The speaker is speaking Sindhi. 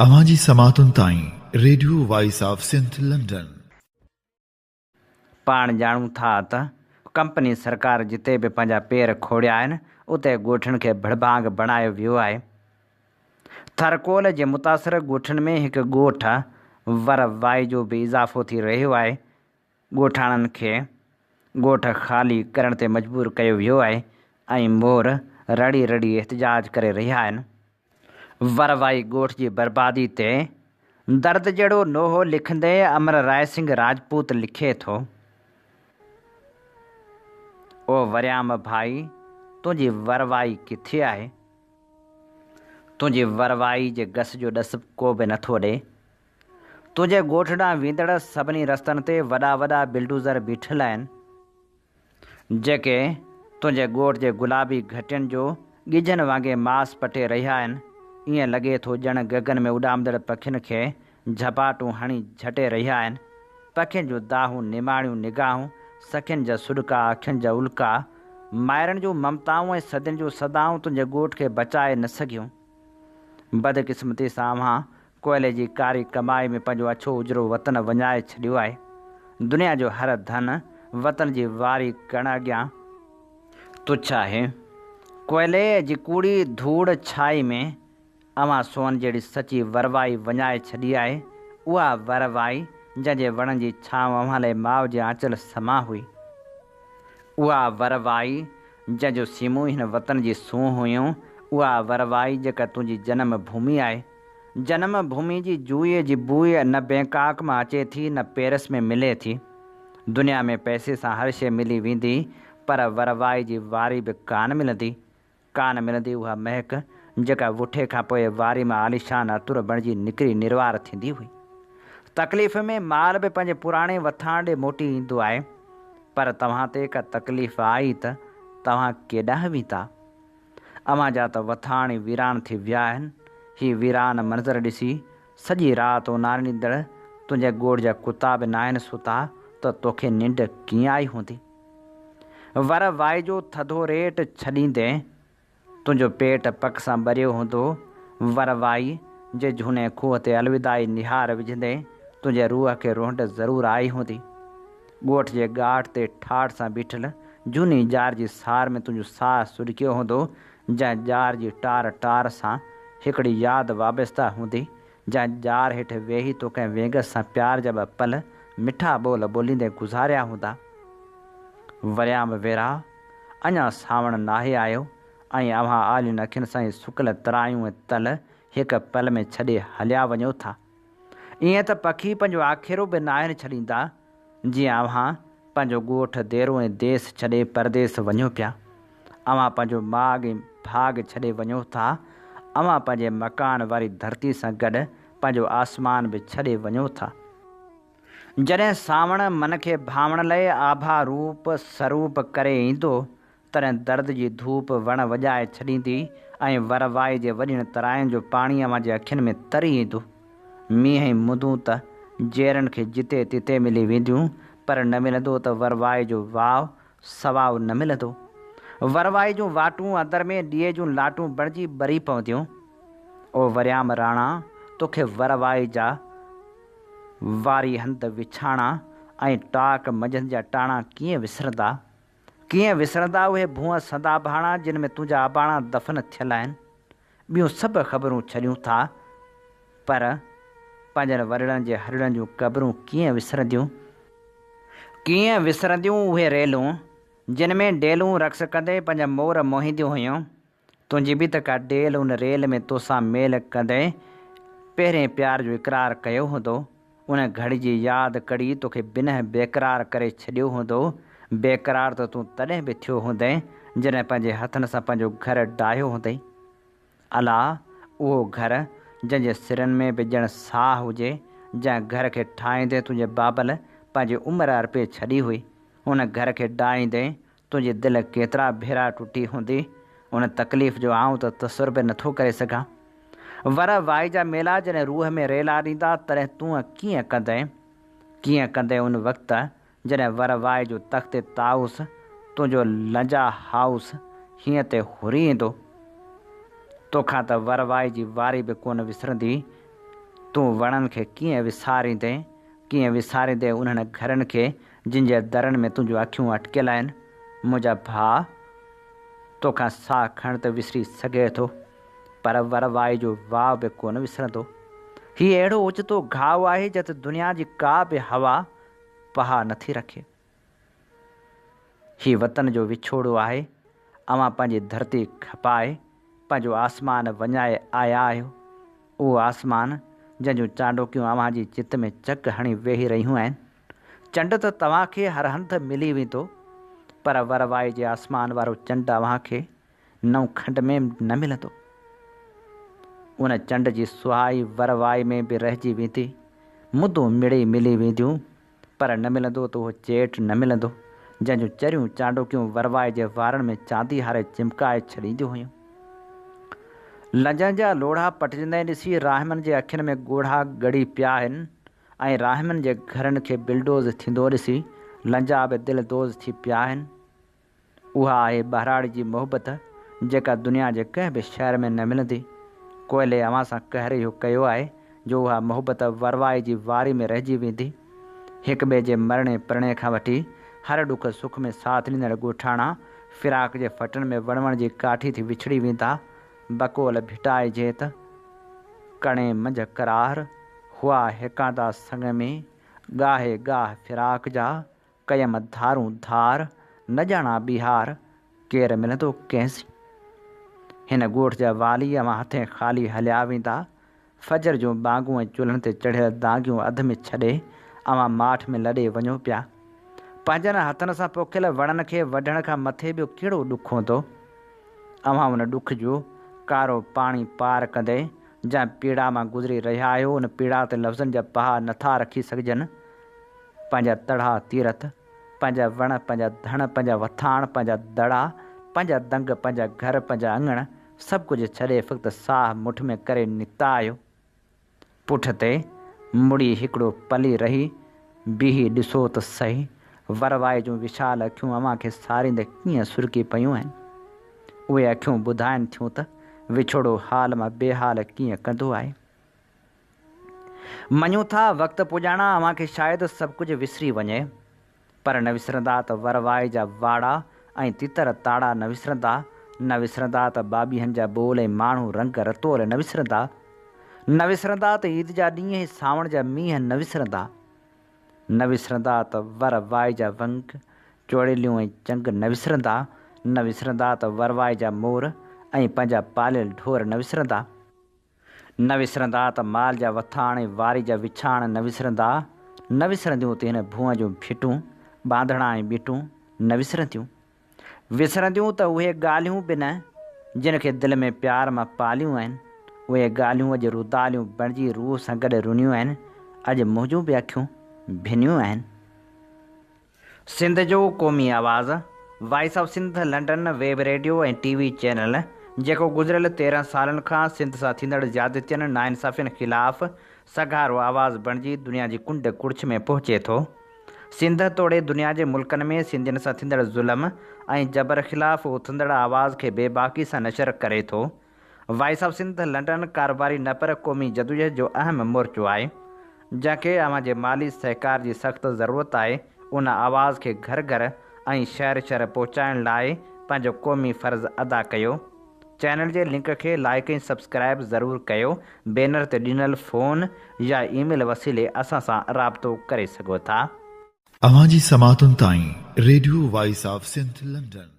اوهان جي سماعتن تائين radio voice of Sindh London. پاڻ ڄاڻون ٿا ته ڪمپني سرڪار جتي به پنهنجا پير کوڙيا آهن اتي ڳوٺن کي ڀڙڀانگ بڻايو ويو آهي. ٿرڪول جي متاثر ڳوٺن ۾ هڪ ڳوٺ ور وائي جو به اضافو ٿي رهيو آهي. ڳوٺاڻن کي ڳوٺ خالي ڪرڻ تي مجبور ڪيو ويو آهي ۽ مور رڙي رڙي احتجاج ڪري رهيا آهن. وروائي ڳوٺ جي بربادي تي درد جهڙو نوحو لکندي امر راء سنگهه راجپوت لکي ٿو. او وريام ڀائي تنهنجي وروائي ڪٿي آهي؟ تنهنجي وروائي جي گس جو ڏس ڪو به نٿو ڏئي. تنهنجي ڳوٺ ڏانهن ويندڙ سڀني رستن تي وڏا وڏا بلڊوزر بيٺل آهن. جيڪي تنهنجي ڳوٺ جي گلابي گهٽين جو ڳجهن وانگي ماس پٽي رهيا آهن، ائين لڳي ٿو ڄڻ گگن ۾ اڏامندڙ پکين کي جهپاٽون هڻي جهٽي رهيا آهن. پکين جون دانهون، نماڻيون نگاهون، سکين جا سڏڪا، اکين جا الڪا، مائرن جون ممتائون ۽ صدين جون صدائون تنهنجي ڳوٺ کي بچائي نه سگهيون. بدقسمتي سان اوهان ڪوئلي جي ڪاري ڪمائي ۾ پنهنجو اڇو اجرو وطن وڃائي ڇڏيو آهي. دنيا جو هر ڌن وطن جي واري ڪڻ اڳيان تڇ آهي. ڪوئلي جي ڪوڙي ڌوڙ ڇائي ۾ اوهان سون جهڙي سچي وروائي وڃائي ڇڏي آهي. اها وروائي جنهن جي وڻن جي ڇانو اوهان لئي ماء جي آنچل سمان هئي. اها وروائي جنهن جون سيمون هن وطن جي سونهن هيون، اها وروائي جيڪا تنهنجي جنم ڀومي آهي. جنم ڀومي جي جوئي جي بوء نه بئنڪاڪ مان اچي ٿي نه پيرس ۾ ملي ٿي. دنيا ۾ پئسي سان هر شيء ملي ويندي پر وروائي جي واري به ڪانه ملندي. ڪانه ملندي اها مهڪ جيڪا وٺي کان پوء واري مان عاليشان عطر بڻجي نڪري نروار ٿيندي هئي. تڪليف ۾ مال به پنهنجي پراڻي وٿاڻ ڏي موٽي ايندو آهي، پر توهان تي ڪا تڪليف آئي ته توهان ڪيڏانهن ويندا؟ اوهان جا ته وٿاڻ ئي ويران ٿي ويا آهن. هي ويران منظر ڏسي سڄي رات اوناريندڙ تنهنجي ڳوٺ جا ڪتا به ناهن ستا ته توکي ننڊ ڪيئن آئي هوندي؟ ور وائي جو ٿڌو ريٽ ڇڏيندي تنهنجو پيٽ پڪ سان ٻريو هوندو. ور وائي جي جهوني کوهه تي الوداعي نهار وجهندي تنهنجي روح کي رونڊ ضرور آئي هوندي. ڳوٺ جي ڳاٽ تي ٺاٺ سان بيٺل جهوني ڄار جي سار ۾ تنهنجو ساهه سڏڪيو هوندو، جنهن ڄار جي ٽار ٽار سان هڪڙي ياد وابسته هوندي، جنهن ڄار هيٺ ويهي تو ڪنهن وينگس سان پيار جا ٻه پل مٺا ٻول ٻوليندي گذاريا هوندا. وريام ويرا، اڃا سانوڻ ناهي آيو ۽ اوهان آلين اکين سان هي سڪل ترايون ۽ تل هڪ پل ۾ ڇڏي هليا وڃو ٿا. ائين ته پکي پنهنجو آکيرو به ناهن ڇڏيندا، جيئن اوهان پنهنجو ڳوٺ، ديرو ۽ ديس ڇڏي پرديس وڃو پيا. اوهان پنهنجو ماڳ ۽ ڀاڳ ڇڏي وڃو ٿا. اوهان پنهنجي مڪان واري ڌرتي سان گڏ پنهنجو آسمان به ڇڏي وڃو ٿا. جڏهن سانوڻ من کي ڀانوڻ لئه آڀا روپ سروپ ڪري ايندو، تڏهن درد جي ڌوپ وڻ وڄائي ڇڏيندي ۽ ور وائي جي وڏين تراين جو پاڻي اوهان جي اکين ۾ تري ايندو. مينهن ۽ مندون ته جيئرن کي جتي تتي ملي وينديون، پر نه ملندو ته ور وائي جو واء سواء نه ملندو. ور وائي جون واٽون اندر ۾ ڏيئي جون لاٽون بڻجي ٻري پونديون. او وريام راڻا، توکي ور وائي جا واري هنڌ وڇاڻا ۽ ٽاڪ منجهند جا ٽاڻا ڪيئن وسرندا؟ ڪيئن وسرندا اهي ڀونء سندا ڀاڻا جن ۾ تنهنجا اباڻا دفن ٿيل آهن. ٻيون سڀ خبرون ڇڏيون ٿا پر پنهنجن وڏڙن جي هڏڙن جون قبرون ڪيئن وسرنديون؟ ڪيئن وسرنديون اهي ريلون جن ۾ ڊيلون رقص ڪندي پنهنجا مور موهينديون هيون. تنهنجي به ته ڪا ڊيل ان ريل ۾ توسان ميل ڪندي پهرين پيار جو اقرار ڪيو هوندو. ان گهڙي جي ياد ڪڙي توکي بنهه بيقرار ڪري ڇڏيو هوندو. بيقرار ته تون تڏهن به ٿيو هوندين جڏهن پنهنجي هٿن سان پنهنجو گهر ڊاهيو هوندئي. الا! اهو گهر جنهن جي سرن ۾ به ڄڻ ساهه هجي، جنهن گهر کي ٺاهيندي تنهنجي بابل پنهنجي عمر ارپي ڇڏي هئي، ان گهر کي ڊاهيندي تنهنجي دل ڪيترا ڀيرا ٽٽي هوندي، ان تڪليف جو آئون ته تصور به نٿو ڪري سگهان. ورهه وائي جا ميلا جڏهن روح ۾ ريلا ڏيندا، تڏهن تون ڪيئن ڪندين؟ ڪيئن ڪندين ان وقت جڏهن ورهه وائي جو تخت طائوس تنهنجو لنجا هائوس هينئن تي هري ايندو؟ توکان ته ورهه وائي جي واري به ڪونه وسرندي. تون وڻن کي ڪيئن وساريندين، ڪيئن وساريندين انهن گهرن کي جن جي درن ۾ تنهنجون اکيون اٽڪيل آهن. منهنجا ڀاء! توکان ساهه کڻڻ ته وسري سگهي ٿو، پر ور وائي جو واء به ڪونه وسرندو. هي اهڙو اوچتو گهاء آهي جت دنيا جي ڪا به هوا پها نٿي رکي. هي وطن جو وڇوڙو آهي. اوهان پنهنجي ڌرتي کپائي، پنهنجو آسمان وڃائي آيا آهيو. اهو آسمان جنهن جون چانڊوڪيون اوهان جي چت ۾ چڪ هڻي ويهي رهيون آهن. چنڊ ته توهان کي هر هنڌ ملي ويندو، پر ور وائي جي آسمان وارو چنڊ اوهان کي نئون کنڊ ۾ نه ملندو. ان چنڊ جي سهائي ور وائي ۾ به رهجي ويندي. مدون مڙئي ملي وينديون، پر نه ملندو ته اهو چيٽ نه ملندو، جنهن جون چريون چانڊوڪيون وروائي جي وارن ۾ چاندي هاري چمڪائي ڇڏينديون هيون. لنجن جا لوڙها پٽجندي ڏسي راهمن جي اکين ۾ ڳوڙها ڳڙي پيا آهن ۽ راهمن جي گهرن کي بلڊوز ٿيندو ڏسي لنجا به دل دوز ٿي پيا آهن. اها آهي ٻهراڙي جي محبت جيڪا دنيا جي ڪنهن به شهر ۾ نه ملندي. ڪوئلي اوهان سان قهر اهو ڪيو آهي جو اها محبت وروائي جي واري ۾ رهجي ويندي. هڪ ٻئي جي مرڻي پرڻي کان وٺي هر ڏک سک ۾ ساٿ ڏيندڙ ڳوٺاڻا فراق جي ڦٽن ۾ وڻ وڻ جي ڪاٺي ٿي وڇڙي ويندا. بقول ڀٽائي جي ته، ڪڻي منجهه قرار، هئا هيڪاندا سڱ ۾، ڳاهي ڳاهه فراق جا، ڪيم ڌارون ڌار، نه ڄاڻان ٻيهار، ڪير ملندو ڪنهن سين. هن ڳوٺ جا والي اوهان هٿين خالي هليا ويندا. فجر جون ٻانگون ۽ چلهن تي چڙهيل دانگيون اڌ ۾ ڇڏي اوهان ماٺ ۾ لڏي وڃو پيا. پنهنجن هٿن سان پوکيل وڻن کي وڍڻ کان مٿي ٻيو ڪهڙو ڏک هوندو؟ اوهان ان ڏک جو ڪارو پاڻي پار ڪندي جنهن پيڙا مان گذري رهيا آهيو، ان پيڙا تي لفظن جا پها نٿا رکي سگهجن. پنهنجا تڙها تيرٿ، پنهنجا وڻ، پنهنجا ڌڻ، پنهنجا وٿاڻ، پنهنجا دڙا، پنهنجا دنگ، پنهنجا گهر، پنهنجا اڱڻ، سڀ ڪجهه ڇڏي فقط ساهه مٺ ۾ ڪري نڪتا آهيو. پٺ تي مڙي هڪڙو پل ئي رهي بيهي ڏسو ته سهي، ور وائي جون وشال اکيون اوهان کي ساريندي ڪيئن سرڪي پيون آهن. اهي اکيون ٻڌائن ٿيون ته وڇوڙو حال مان بي حال ڪيئن ڪندو آهي. مڃون ٿا وقت پڄاڻان اوهان کي شايد سڀ ڪجهه وسري وڃي، پر نه وسرندا ته ور وائي جا واڙا ۽ تتر تاڙا نه وسرندا، نه وسرندا ته ٻاٻيهن جا ٻول ۽ ماڻهو رنگ رتول نه وسرندا، نه وسرندا ته عيد جا ڏينهن ۽ سانوڻ جا مينهن نه وسرندا، نه وسرندا ته ور وائي جا ونگ، چوڙيليون ۽ چنگ نه وسرندا، نه وسرندا ته ور وائي جا مور ۽ پنهنجا پاليل ڍور نه وسرندا. نه وسرندا ته مال جا وٿاڻ ۽ واري جا وڇاڻ نه وسرندا، نه وسرنديون ته هن ڀونء جون ڀٽون، ٻانڌڻا ۽ ٻٽون نه وسرنديون. وسرنديون ته اهي ڳالهيون به نه، جن کي دل ۾ پيار مان پاليون آهن. اهي ڳالهيون اڄ روداليون بڻجي روح سان گڏ رنيون آهن، اڄ منهنجون به اکيون ڀنيون آهن. سنڌ جو قومي آواز، voice of Sindh London web radio ۽ T V channel, جيڪو گذريل 13 سالن کان سنڌ سان ٿيندڙ زيادتين، ناانصافين خلاف سگهارو آواز بڻجي دنيا جي ڪنڊ ڪڙڇ ۾ پهچي ٿو. سنڌ توڙي دنيا جي ملڪن ۾ سنڌين سان ٿيندڙ ظلم ۽ جبر خلاف اٿندڙ آواز کي بيباڪي سان نشر ڪري ٿو. وائس آف سنڌ لنڊن ڪاروباري نه پر قومي جدوجهد جو اهم مورچو آهي، جنهن کي اوهان جي مالي سهڪار جي سخت ضرورت آهي، ان آواز کي گهر گهر ۽ شهر شهر پهچائڻ لاء پنهنجو قومي فرض ادا ڪيو. چينل جي لنڪ کي لائيڪ ۽ سبسڪرائيب ضرور ڪيو، بينر تي ڏنل فون يا اي ميل وسيلي اسان سان رابطو ڪري سگهو ٿا. اوهان جي سماعتن تائين radio voice of Sindh London.